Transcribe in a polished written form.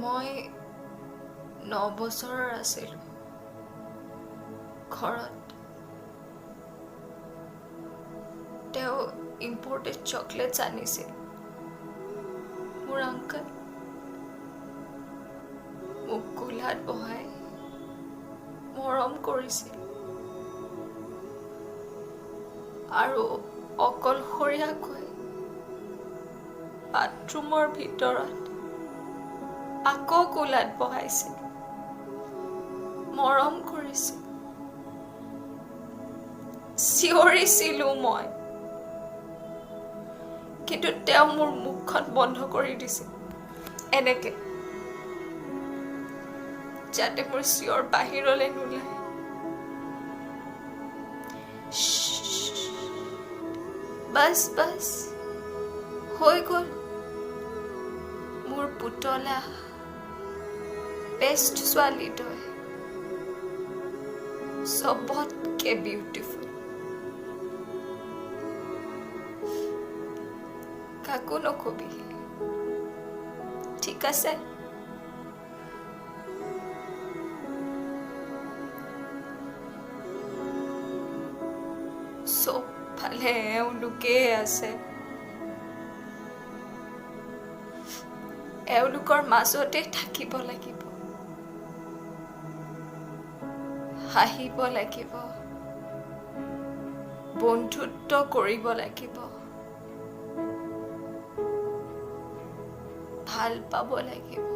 মই 9 বছৰৰ আছিলোঁ। ঘৰত তেওঁ ইম্পৰ্টেড চকলেটছ আনিছিল। মোৰ আংকল মোক কোলাত বহাই মৰম কৰিছিল আৰু অকলশৰীয়াকৈ বাথৰুমৰ ভিতৰত আকৌ কোলাত বহাইছিল, মৰম কৰিছিল। চিঞৰিছিলো মই, কিন্তু তেওঁ মোৰ মুখখন বন্ধ কৰি দিছিল এনেকে, যাতে মোৰ চিঞৰ বাহিৰলৈ নোলায়। শ্শ্, বাছ বাছ, হৈ গ'ল। মোৰ পুতলা, বেষ্ট ছোৱালী তই, চবতকে বিউটিফুল। কাকো নকবি, ঠিক আছে? চবফালে এওঁলোকেই আছে, এওঁলোকৰ মাজতে থাকিব লাগিব, হাঁহিব লাগিব, বন্ধুত্ব কৰিব লাগিব, ভাল পাব লাগিব।